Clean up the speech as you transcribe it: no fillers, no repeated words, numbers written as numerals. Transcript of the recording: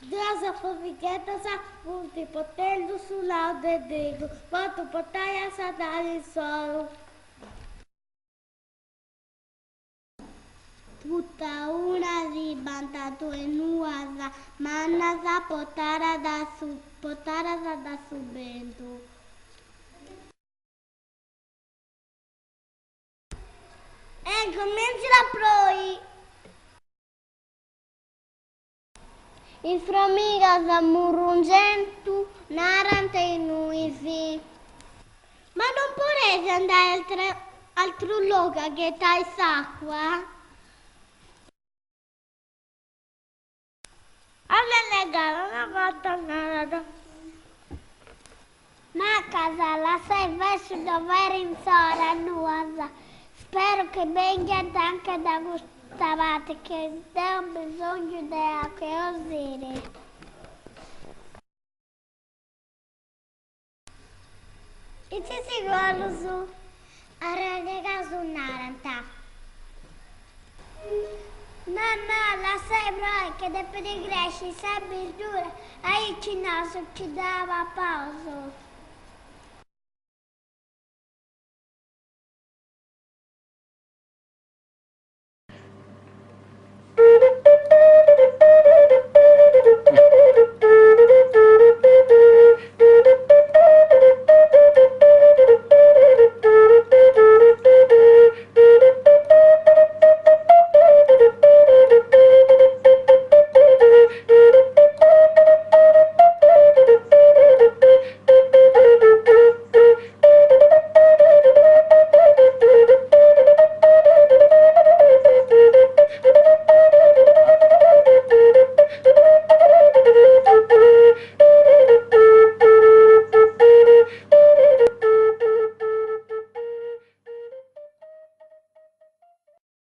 Duas fromigheddas funt portendu su lau de trigu po ddu portai a sa tana insoru. Totu a una arribant duas nues mannas portadas dae su bentu. E incumintzat a proi. Is fromigas murrungendu narant is nuis. Ma non podeis andai a atru logu a ghetai s'acua? Arrennegada una borta narat. Macas, lassai fai su doveri insoru a nuas, speru chi bengiant anche da custa parti chi deu bisongiu de acua e osiri. Ite si golos arrennegados narant. No, no, lassai proi ca depit cresci sa birdura, aici nosu nci dda papaus.